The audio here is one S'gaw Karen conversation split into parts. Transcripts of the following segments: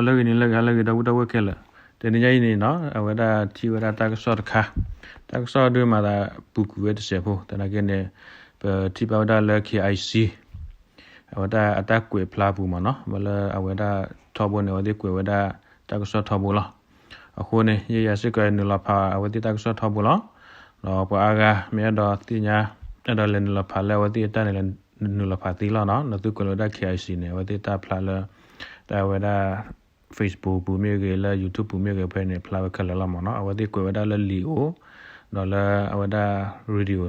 လၢဂ့ၤန့ၣ်လၢဂ့ၤ လၢဂ့ၤ ဒီပုၢ်ဒီဝဲၢ်ခဲလၢာ်, တနံၤညါအံၤန့ၣ်နီၤ အဝဲဒၣ်ထံၣ်ဝဲဒၣ်တၢ်ကစီၣ်တခါ, တၢ်ကစီၣ်ဒုးမၤသးပူၤကွံာ်ဝဲတစဲးဖိ သနာ်က့န့ၣ် ပထံၣ်ဘၣ်ဝဲဒၣ်လၢ K I C အဝဲဒၣ်အတၢ်ကွဲးဖျါပူၤမ့ၢ်နီၤ, ဘၣ်လၢအဝဲဒၣ်ထီဘိန့ၣ် အဝဲသ့ၣ်ကွဲးဝဲဒၣ်တၢ်ကစီၣ်ထီဘိလီၤ. အဃိန့ၣ် ယဲယၤစ့ၢ်ကီးနုာ်လီၤဖး အဝဲသ့ၣ်တၢ်ကစီၣ်ထီဘိလီၤ. ဒီးပှၤအါဂၤမ့ၢ်အဲၣ်ဒိးသ့ၣ်ညါ အဲၣ်ဒိးလဲၤနုာ်လီၤဖးလၢအဝဲသ့ၣ်အတၢ်န့ၣ် လဲၤနုာ်လီၤဖးသ့လီၤနီၤ. နသုကွဲးလီၤဝဲဒၣ် K I C န့ၣ် အဝဲသ့ၣ်တၢ်ဖျါလၢ တၢ်ဝဲဒၣ် Facebook ပူၤမ့ၢ်ဂ့ၤ လၢ YouTube ပူၤမ့ၢ်ဂ့ၤ ဖဲန့ၣ် ဖျါဝဲခဲလၢာ်လီၤမ့ၢ်နီၤ. အဝဲသ့ၣ်ကွဲးဝဲဒၣ်လၢလံာ်အိၣ် ဒီးလၢအဝဲဒၣ် radio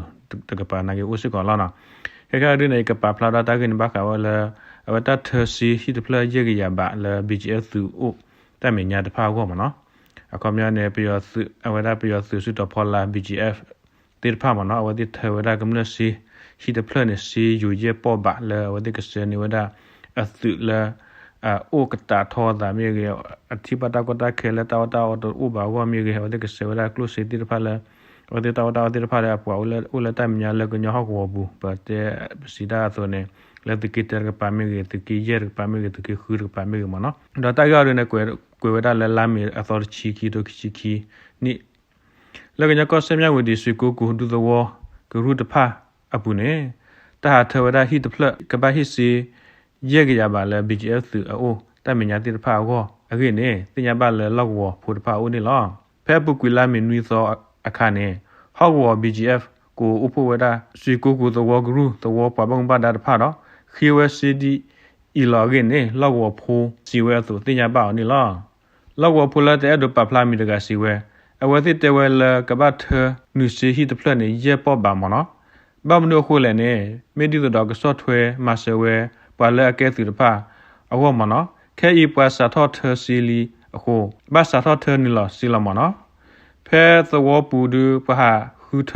တကပၤနာ်က့အိၣ်စ့ၢ်ကီးလီၤနီၤ. ခဲခဲအံၤဒုးန့ၣ် ယကပာ်ဖျါဒီးတၢ်ဂ့ၢ်န့ၣ် ဘၣ်ဃးဝဲလၢ အဝဲတၢ်ထၢစ့ဟံၣ်တဖျၢၣ်ယဲၢ်ကယၤဘးလၢ B G F သုးအိၣ်တၢ်မဲာ်ညါတဖၣ်အဂီၢ်မ့ၢ်နီၤ. အခီပညီန့ၣ် အဝဲဒၣ်ပယီၤသုးစုတီၤဖီလာ် B G F သ့ၣ်တဖၣ်မ့ၢ်နီၤ အဝဲသ့ၣ်ထၢဝဲဒၣ်ကမျၢၢ်စ့ ဟံၣ်တဖျၢၣ်န့ၣ် စ့ယိၤယဲၢ်ပီၢ်ဘးလၢအဝဲသ့ၣ်ကဆှၢန့ၢ်ဝဲဒၣ် အသုးလၢ အအိၣ်ကတးထီအသးမ့ၢ်ဂ့ၤ အထံၣ်ဘၣ်တၢ်ကီတၢ်ခဲလၢတၢ်အီၣ်တၢ်အီတအိၣ်ဘၣ်အဂီၢ်မ့ၢ်ဂ့ၤ အဝဲသ့ၣ်ကဆှၢဝဲဒၣ်ကျိၣ်စ့သ့ၣ်တဖၣ်လၢ အဝဲသ့ၣ်တၢ်အီၣ်တၢ်အီသ့ၣ်တဖၣ်လၢအပှၤအိၣ်လၢတၢ်မဲာ်ညါလၢကညီဟီၣ်ကဝီၤပူၤ ပတဲပစံးတၢ်အသိးန့ၣ် လၢသုးက့တၢတကပၤမ့ၢ်ဂ့ၤ သုးက့ယဲၢ်တကပၤမ့ၢ်ဂ့ၤ သုးက့ဃုတကပၤမ့ၢ်ဂ့ၤမ့ၢ်နီၤ. ဒီးတၢ်ဂ့ၢ်အံၤဒုးန့ၣ် ကွဲးဝဲဒၣ်လၢလါမ့ၤအသီတဆံခံ ခံကထိခံဆံခံနံၣ် လၢကညီကီၢ်စဲၣ် မြဝတီ ရွှေကုက္ကို ဒူသဝီကရူၢ်တဖၣ်အပူၤန့ၣ် တၢ်ဟးထၢဝဲဒၣ်ဟံၣ်တဖျၢၣ် ကဘၣ်ဟ့ၣ်စ့ ယဲၢ်ကယၤဘးလၢ B G F သုးအအိၣ်တၢ်မဲာ်ညါသ့ၣ်တဖၣ်အဂီၢ်အဂ့ၢ်န့ၣ် သ့ၣ်ညါဘၣ်လၢလီၢ်ကဝီၤဖိတဖၣ်အအိၣ်န့ၣ်လီၤ. ဖဲအပူၤကွံာ်လါမ့ၤနွံသီအခါန့ၣ် ဟီၣ်ကဝီၤ B G F ကအိၣ်ဖှိၣ်ဝဲဒၣ် ရွှေကုက္ကို သဝီကရူၢ် သဝီပှၤဘၣ်မူဘၣ်ဒါတဖၣ်ဒီး ဃ့ဝဲစ့ဒ်အံၤလီၤအဂ့ၢ်န့ၣ် လီၢ်ကဝီၤဖိစံးဝဲအသိးသ့ၣ်ညါဘၣ်အီၤန့ၣ်လီၤ. လီၢ်ကဝီၤဖိလၢတအဲၣ်ဒိးပာ်ဖျါမံၤတဂၤစံးဝဲ အဝဲသ့ၣ်တဲဝဲလၢကဘၣ်ထၢနုာ်စ့ဟံၣ်တဖျၢၣ်န့ၣ် ယဲၢ်ပီၢ်ဘးမ့ၢ်နီၤ. ဘၣ်မနုၤအဃိလဲၣ်န့ၣ် မ့ၢ်ဒ်သိးဒီးကဆီၣ်ထွဲမၤစၢၤဝဲ ပှၤလၢအကဲသုးတဖၣ်အဂီၢ်မ့ၢ်နီၤ. ခဲအံၤပှၤစးထီၣ်ထၢစ့လံအဃိ ဘၣ်စးထီၣ်ထၢနုာ်လီၤစ့လီၤမ့ၢ်နီၤ. ဖဲသဝီပူၤဒုး ပှၤဟးဃုထ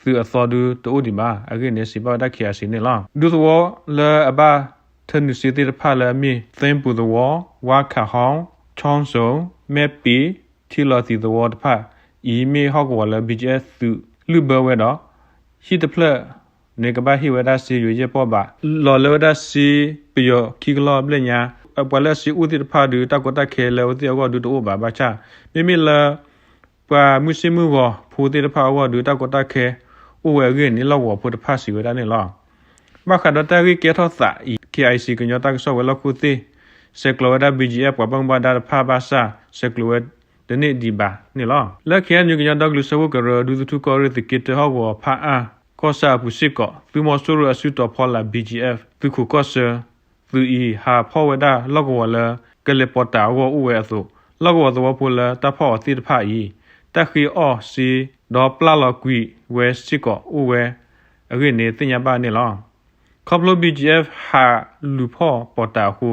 ၢသုးအသီဒုးတအိၣ်ဒံးဘၣ်. အဂ့ၢ်န့ၣ် စံးဘၣ်ဝဲဒၣ် K I C န့ၣ်လီၤ. ဒူသဝီလၢအဘၣ်ထၢနုာ်စ့သ့ၣ်တဖၣ်လၢအမ့ၢ် သ့ပူၤသဝီ, ဝါခးဟီ, ချောင်းစုံ, မဲပ့ၤ, ထံလီၤသံးသဝီတဖၣ်အံၤ မ့ၢ်ဟီၣ်ကဝီၤလၢ B G F သုးလုၢ်ဘၢဝဲဒီး ဟံၣ်တဖျၢၣ်န့ၣ် ကဘၣ်ဟ့ၣ်ဝဲဒၣ်စ့ယိၤယဲၢ်ပီၢ်ဘး လီၤလၢဝဲဒၣ်စ့ပယီၤခံကလီၢ်ဘျဲၣ်ညါ. ပှၤလၢအစ့အိၣ်သ့ၣ်တဖၣ်ဒုး တၢ်ကီတၢ်ခဲလၢအဝဲသ့ၣ်အဂီၢ်ဒုးတအိၣ်ဘၣ်ဘၣ်ဆၣ် မ့မ့ၢ်လၢ ပှၤမုၢ်ဆ့ၣ်မုၢ်ဂီၤဖိသ့ၣ်တဖၣ်အဂီၢ်ဒုး တၢ်ကီတၢ်ခဲအိၣ်ဝဲအဂ့ၢ်န့ၣ် လီၢ်ကဝီၤဖိတဖၣ်စံးဝဲဒၣ်န့ၣ်လီၤ. ဘၣ်ဃးဒီးတၢ်ဂ့ၢ်ကဲထီၣ်သးအံၤ K I C ကညီတၢ်ကစီၣ်ဝဲၤလီၢ်ခိၣ်သ့ၣ် ဆဲးကျိးဝဲဒၣ် B G F ပှၤဘၣ်မူဘၣ်ဒါတဖၣ်ဘၣ်ဆၣ် ဆဲးကျိးဝဲတန့ၢ်ဒံးဘၣ်န့ၣ်လီၤ. လၢ K N U ကညီဒီကလုာ်စၢဖှိၣ်ကရၢ ဒူသထူၣ်ကီၢ်ရ့ၣ် သုးက့တၢဟီၣ်ကဝီၤဖးအါကီၢ်ဆၣ်အပူၤစ့ၢ်ကီး သုးမီၤစိရိၤအစုတီၤဖီလာ် B G F သုးခိၣ်ကီၢ်ဆၢ သုးအံၤ ဟးဖီၣ်ဝဲဒၣ်လီၢ်ကဝီၤလၢ ကလဲၤပီၤတၢ်အဂီၢ်အိၣ်ဝဲအသိး လီၢ်ကဝီၤသဝီဖိလၢတၢ်ဖီၣ်အီၤသ့ၣ်တဖၣ်အံၤ တၢ်ဃ့အီၣ်စ့ ဒီးပျၢ်လီၤကွံာ်ဝဲစ့ၢ်ကီးအိၣ်ဝဲအဂ့ၢ်န့ၣ် သ့ၣ်ညါဘၣ်န့ၣ်လီၤ. ခီဖျိ B G F ဟးလူၤဖီၣ်ပီၤတၢ်အဃိ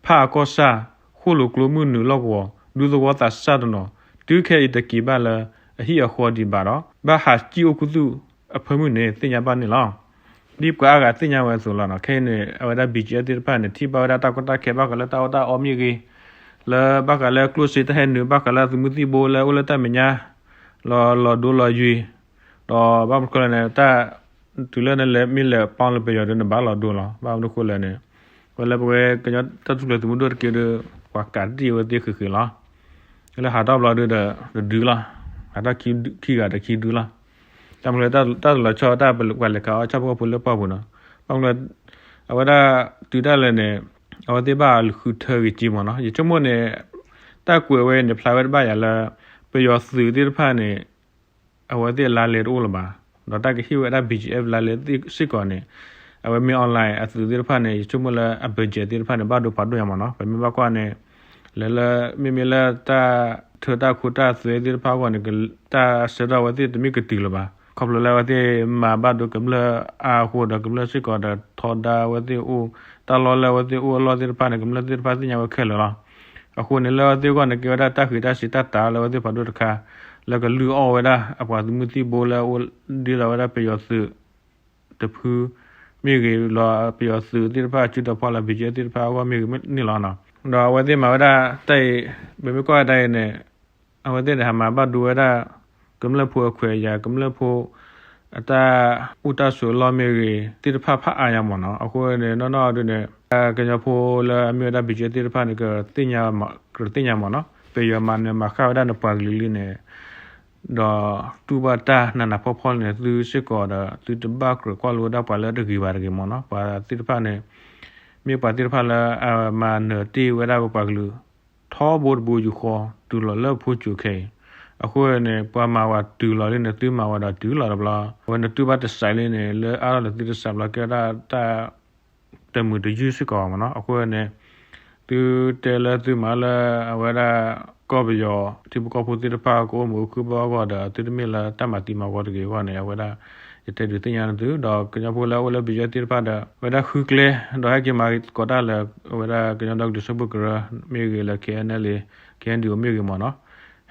ဖးအါကီၢ်ဆၣ် ဃိၣ်လိာ်ကျိမုၢ်နုာ်လီၢ်ကဝီၤ ဒူသဝီသးစၢ်တနီၤ တုၤခဲအံၤတက့ၤဘၣ်လၢ အဟံၣ်အဃီဒံးဘၣ်ဒီး ဘၣ်ဟးစံၣ်အိၣ်ခူသူၣ်အဖၢမုၢ်န့ၣ် သ့ၣ်ညါဘၣ်န့ၣ်လီၤ. ဒ်ပှၤအါဂၤသ့ၣ်ညါဝဲအသိးလီၤ. ခဲအံၤန့ၣ် အဝဲဒၣ် B G F သ့ၣ်တဖၣ်န့ၣ် ထံၣ်ဘၣ်ဝဲဒၣ်တၢ်ကီတၢ်ခဲ ဘၣ်ဃးလၢတၢ်အီၣ်တၢ်အီမ့ၢ်ဂ့ၤ, လၢဘၣ်ဃးလၢကျိၣ်စ့တၢ်ဟဲနုာ် ဘၣ်ဃးလၢသုးမုၢ်သံၣ်ဘိလၢအိၣ်လၢတၢ်မဲာ်ညါ လီၤလီၤဒိလီၤယွံၤ, ဒီးဘၣ်မနုၤလဲၣ်န့ၣ် တၢ် တုၤလၢနလဲၤမ့ၢ်လဲၤပီၣ်လၢပယီၤဒီး နဘၣ်လီၤဒိလီၤ. ဘၣ်မနုၤအဃိလဲၣ်န့ၣ် ဝဲလၢပဝဲကညီတၢ်ထူၣ်ဖျဲးသုးမုၢ်ဒိၣ်တက့ၢ်ဒီး ပှၤကးတံၢ်အဝဲသ့ၣ်ဃံးဃံးလီၤ. လၢဟးထီၣ်ဘျီဒုးဒီး တဒုလီၤ. ဟးထီၣ်ခံဂၤဒီးခံဒုလီၤ. တၢ်မနုၤလဲၣ် တၢ်တလီၤဆီတၢ်ပှၤလဲၤခးအီၣ်ဆၣ်ဖိကီၢ်ဖိလၢပှၢ်ပူၤနီၤ. ဘၣ်မနုၤလဲၣ် အဝဲဒၣ်တုၤဒၣ်လဲာ်န့ၣ် အဝဲသ့ၣ်ဘၣ်ဃုထၢဂ့ၤက့မ့ၢ်နီၤ. ယဆိကမိၣ်န့ၣ် တၢ်ကွဲးဝဲန့ၣ် ဖျါဝဲတဘၣ်ယၤလၢ ပယီၤသုးသ့ၣ်တဖၣ်န့ၣ် အဝဲသ့ၣ်လါလဲတအိၣ်လၢၤဘၣ်. ဒီးတၢ်ကဟ့ၣ်ဝဲဒၣ် B G F လါလဲသ့ၣ်စ့ၢ်ကီးန့ၣ် အဝဲမ့ၢ် online အသုးသ့ၣ်တဖၣ်န့ၣ် ယဆိကမိၣ်လၢအ budget သ့ၣ်တဖၣ်န့ၣ် ဘၣ်ဒိဖးဒိၣ်ညါမ့ၢ်နီၤ. ပမ့ၢ်ဘၣ်ကွၢ်န့ၣ် လၢလၢ မ့မ့ၢ်လၢတၢ်ထၢတၢ်ခိတၢ်သွဲသ့ၣ်တဖၣ်အဂီၢ်န့ၣ် တၢ်ဆၢထၢၣ်အဝဲသ့ၣ်တမ့ၢ်ကတုၤလၢၤဘၣ်. ခီဖျိလၢအဝဲသ့ၣ်မၤဘၣ်ဒိကမျၢၢ်အါအဃိဒီး ကမျၢၢ်စ့ၢ်ကီးဒီးထီဒါအဝဲသ့ၣ်အိၣ် တၢ်လီၢ်လၢအဝဲသ့ၣ်အိၣ်အလီၢ်သ့ၣ်တဖၣ်န့ၣ် ကမျၢၢ်သ့ၣ်တဖၣ်သ့ၣ်ညါဝဲခဲလၢာ်လီၤ. အဃိန့ၣ် လၢအဝဲသ့ၣ်အဂီၢ်န့ၣ် ကဲဝဲဒၣ်တၢ်ဃံးတၢ်စ့ၤတၢ်တၤလၢအဝဲသ့ၣ်ဖးဒိၣ်တခါ လၢကလုၢ်အီၣ်ဝဲဒၣ်အပှၤသုးမုၢ်သံၣ်ဘိလၢအအိၣ်ဒ်သိးဝဲဒၣ်ပယီၤသုး တဖုမ့ၢ်ဂ့ၤ ဒီးပယီၤသုးသ့ၣ်တဖၣ် စုတီၤဖီလာ် B G F သ့ၣ်တဖၣ်အဂီၢ်မ့ၢ်ဂ့ၤန့ၣ်လီၤ. ဒီးအဝဲသ့ၣ်မၤဝဲဒၣ်တၢ်အံၤ ပမ့ၢ်ကွၢ်ဝဲဒၣ်အံၤန့ၣ် အဝဲသ့ၣ်န့ၣ် ဟးမၤဘၣ်ဒိဝဲဒၣ် ကမျၢၢ်ဖိအခွဲးအယာ် ကမျၢၢ်ဖိ အတၢ်အိၣ်တၢ်ဆိးအလီၢ်မ့ၢ်ဂ့ၤ သ့ၣ်တဖၣ်ဖးအါညါမ့ၢ်နီၤ. အဃိန့ၣ် နီၢ်နီၢ်ဒုန့ၣ် ကညီဖိလၢအမ့ၢ်ဝဲဒၣ် ဘီၣ်ကၠၢၣ် သ့ၣ်တဖၣ်န့ၣ် ကသ့ၣ်ညါမးနီၤ, ပယီၤမၤနၢၤမၤဃၣ်ဝဲဒၣ်နပှၤကလုာ်လံန့ၣ်, ဒီးတူၢ်ဘၣ်တၢ်နးနးဖှီၣ်ဖှီၣ်န့ၣ် သုစ့ၢ်ကီးဒီး သုတဘၣ်ကြၢးကွၢ်လိဝဲဒၣ်ပှၤလၢတဂ့ၤဘၣ်တဂ့ၤမးနီၤ, ပှၤသ့ၣ်တဖၣ်န့ၣ် မ့ၢ်ပှၤသ့ၣ်တဖၣ်လၢအမၤနၢၤတ့ၢ်ဝဲဒၣ်ပပှၤကလုာ် ထီဘိတဘိယူၢ်ဃီ တုၤလီၤလၢဖိစိၤခဲအံၤ, အဃိန့ၣ် ပှၤမၤဝဲတုၤလီၤလံန့ၣ် သုမၤဝဲဒီးတုၤလီၤတဘျီ, အဝဲန့ၣ်တူၢ်ဘၣ်တစဲးလံန့ၣ် လၢအါထီၣ်လၢသုတစဲးဘျီ ကဲဝဲဒၣ်တၢ် တမုာ်တယုၢ်စ့ၢ်ကီးမးနီၤ, အဃိန့ၣ် သုတဲလၢသုမၤလၢအဝဲဒၣ် ကီၢ်ပယီၤ ထံဖိကီၢ်ဖိသ့ၣ်တဖၣ် ကအိၣ်မုာ်အိၣ်ခုၣ်ဘၣ်အဂီၢ်ဒီး သုတမ့ၢ်လၢတၢ်မၤသံမၤဝီတဂ့ၤအဂီၢ်န့ၣ် အဝဲဒၣ် ယတဲဒုးသ့ၣ်ညါန့ၢ်သု ဒီးကညီဖိလၢအအိၣ်လၢ ဘီၣ်ကၠၢၣ် သ့ၣ်တဖၣ်ဒီး အဝဲဒၣ်ဃုကျဲ ဒီးဟဲက့ၤမၤသကိးတၢ်လၢ အဝဲဒၣ်ကညီဒီကလုာ်စၢဖှိၣ်ကရၢမ့ၢ်ဂ့ၤ လၢ KNLA KNDO မ့ၢ်ဂ့ၤမးနီၤ,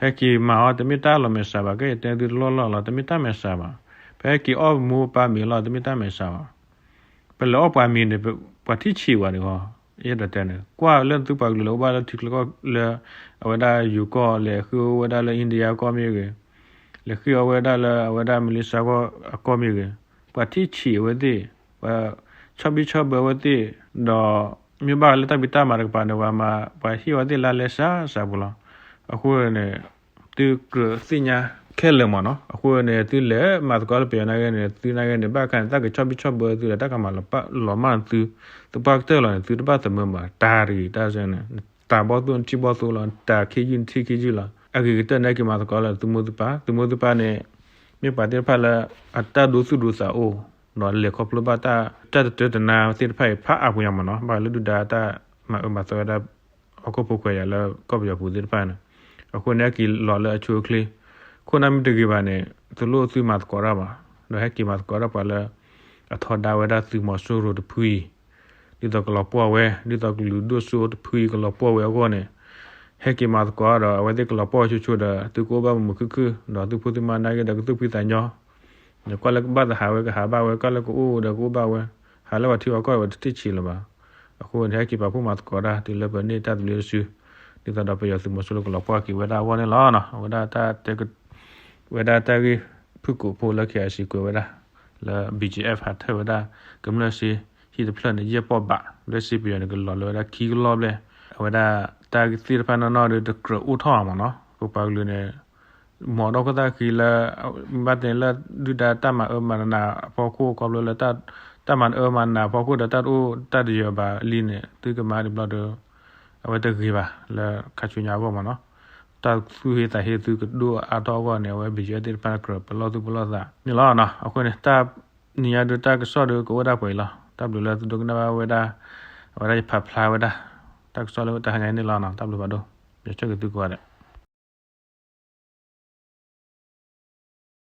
ဟဲက့ၤမၤအီၤ တမ့ၢ်တၢ်လီၤမဲာ်ဆှးဘၣ်, ကဲယတဲသုတလီၢ်လီၢ်လီၤ တမ့ၢ်တၢ်မဲာ်ဆှးဘၣ်, ပဟဲက့ၤအီၣ်မိၢ်ပၢ်မ့ၤလီၤ တမ့ၢ်တၢ်မဲာ်ဆှးဘၣ်, ပလဲၤအီၣ်ပှၤမ့ၤန့ၣ် ပှၤထံၣ်ဆံးဝဲန့ၣ်ဂီၢ်, ယအဲၣ်ဒိးတဲန့ၣ် ကွၢ်လၢသုပှၤကလုာ်လၢအိၣ်ဘၣ်လၢထံချၢကီၢ်လၢ အဝဲဒၣ်ယိၤကီၢ် လဲၤဃ့အီၣ်ဝဲဒၣ်လၢ India ကီၢ်မ့ၢ်ဂ့ၤ, လဲၤဃ့အီၣ်ဝဲဒၣ်လၢအဝဲဒၣ် Malaysia ကီၢ်အကီၢ်မ့ၢ်ဂ့ၤ, ပှၤထံၣ်ဆံးအဝဲသ့ၣ်, ပှၤဆီၣ်ဘံၣ်ဆီၣ်ဘၢအဝဲသ့ၣ်, ဒီးမ့ၢ်ဘၣ်လၢတၢ်ဖံးတၢ်မၤတကပၤန့ၣ် ပှၤမၤ ပှၤဟ့ၣ်အဝဲသ့ၣ်လါလဲစှၤစှၤပူၤလီၤ, အဃိန့ၣ် သုကြၢးသ့ၣ်ညါခဲလၢာ်မးနီၤ, အဃိန့ၣ် သုလဲၤမၤသကိးလၢပယီၤနာ်က့န့ၣ် သုနာ်က့န့ၣ် ဘၣ်ခါန့ၣ် တၢ်ကဆီၣ်ဘံၣ်ဆီၣ်ဘၢသုဒီး တၢ်ကမၤလီၤမၢ်သု, သုပှၢ်ကတၢၢ်လီၤန့ၣ် သုတဘၣ်သမၢမၤတၢ်တဂ့ၤတၢ်စဲန့ၣ်, တၢ်ဘီၣ်သိၣ်နထံၣ်ဘီၣ်သိၣ်လီၤ, တၢ်ခံယုၢ်နထံၣ်ခံယုၢ်လီၤ, အဂ့ၤကတၢၢ်န့ၣ် ဟဲက့ၤမၤသကိးလၢသုမိၢ်သုပၢ်, သုမိၢ်သုပၢ်န့ၣ် မ့ၢ်ပှၤသ့ၣ်တဖၣ်လၢ အတၢ်ဒိသူၣ်ဒိသးအိၣ်, ဒီးလဲၤခီဖျိဘၣ်တၢ် တၢ်တတၢတနါသ့ၣ်တဖၣ်အံၤ ဖးအါပူၤညါမးနီၤ, ဘၣ်လၢဒုၣ်ဒါတၢ်မၤအၢမၤသီဝဲဒၣ် ဟီၣ်ခိၣ်ဖိခွဲးယာ်လၢကီၢ်ပယီၤပူၤသ့ၣ်တဖၣ်န့ၣ်, အဃိန့ၣ် ဟဲက့ၤလီၤလၢအဆိအချ့, ခိၣ်နၢ်မ့ၢ်တဂ့ၤဘၣ်န့ၣ် တလိၣ်သုမၤသကိးတၢ်ဘၣ်, ဒီးဟဲက့ၤမၤသကိးတၢ်ပှၤလၢ အထီဒါဝဲဒၣ်သုးမီၤစိရိၤတဖုအံၤ, ဒ်သိးကလီၤပှီၢ်ဝဲ, ဒ်သိးကလုာ်ဒိၣ်စိတဖုအံၤကလီၤပှီၢ်ဝဲအဂီၢ်န့ၣ်, ဟဲက့ၤမၤသကိးဒီး အဝဲသ့ၣ်ကလီၤပှီၢ်ဆိဆိဒီး သုကအိၣ်ဘၣ်မုာ်မုာ်ခုၣ်ခုၣ်, ဒီးသုဖိသုမါနာ်က့ဒီး ကသူၣ်ဖှံသးညီ ကွၢ်လၢကဘၣ်သးဟးဝဲကဟးဘၣ်ဝဲ, ကွၢ်လၢကအိၣ်ဒီးကအိၣ်ဘၣ်ဝဲ, ဟးလၢပှၤထံပှၤကီၢ်ဝဲတထံၣ်ဆံးလၢၤဘၣ်, အဃိန့ၣ် ဟဲက့ၤပာ်ဖှိၣ်မၤသကိးတၢ်တုၤလၢပန့ၢ်တၢ်သဘျ့တစု, ဒ်သိးဒီးပယီၤသုးမီၤစိရိၤကလီၤပှီၢ်က့ၤဝဲဒၣ်အဂီၢ်န့ၣ်လီၤ. အဝဲဒၣ်တၢ်တဲ ဝဲဒၣ်တၢ်ဂ့ၢ်ဖုၣ်ကိာ်ဖိလၢ KIC ကွဲးဝဲဒၣ် လၢ ဘီၣ်ကၠၢၣ် ဟးထၢၣ်ဝဲဒၣ် ကမျၢၢ်စ့ ဟံၣ်တဖျၢၣ်န့ၣ် ယဲၢ်ပီၢ်ဘး ဘျဲၣ်စ့ပယီၤန့ၣ် ကလီၤလၢဝဲဒၣ်ခံကလီၢ်ဘျဲၣ်, အဝဲဒၣ်တၢ်သ့ၣ်တဖၣ်နီၢ်နီၢ်ဒီးတကြၢးအိၣ်ထီၣ်မးနီၤ, ပပှၤကလုာ်န့ၣ် မၤဒီခိၣ်သၣ်ဃံလၢ ဘၣ်တဲလၢဒုၣ်ဒါတၢ်မၤအၢမၤနးအဖီခိၣ် ခီဖျိလၢ တၢ်မၤအၢမၤနးအဖီခိၣ်ဒီး တၢ်တအိၣ်တၢ်တယၢၤဘၣ်လံန့ၣ် သုကမၤဒံးဘျီဒီး အဝဲတဂ့ၤဘၣ်လၢခါဆူညါအဂီၢ်မးနီၤ, တၢ်သူၣ်ဟ့သးဟ့သုကဒိၣ်အါထီၣ်အဂီၢ်န့ၣ် အဝဲ ဘီၣ်ကၠၢၣ် သ့ၣ်တဖၣ်ကြၢးပလီၢ်သူၣ်ပလီၢ်သးန့ၣ်လီၤ. အဃိန့ၣ် တၢ်နံၤညါဒုးတၢ်ကစီၣ်ဒီးကအိၣ်ဒၣ်ပှဲၤအံၤလီၤ. တၢ်ဘျုးလၢသုဒိကနၣ်ဘၣ်ဝဲဒၣ် အဝဲဒၣ်ယဖးဖျါဝဲဒၣ် တၢ်ကစီၣ်လၢတဟါညါအံၤန့ၣ်လီၤ. တၢ်ဘျုးဖးဒိၣ်, ယဆၢဂ့ၤသုကိးဂၤဒဲး.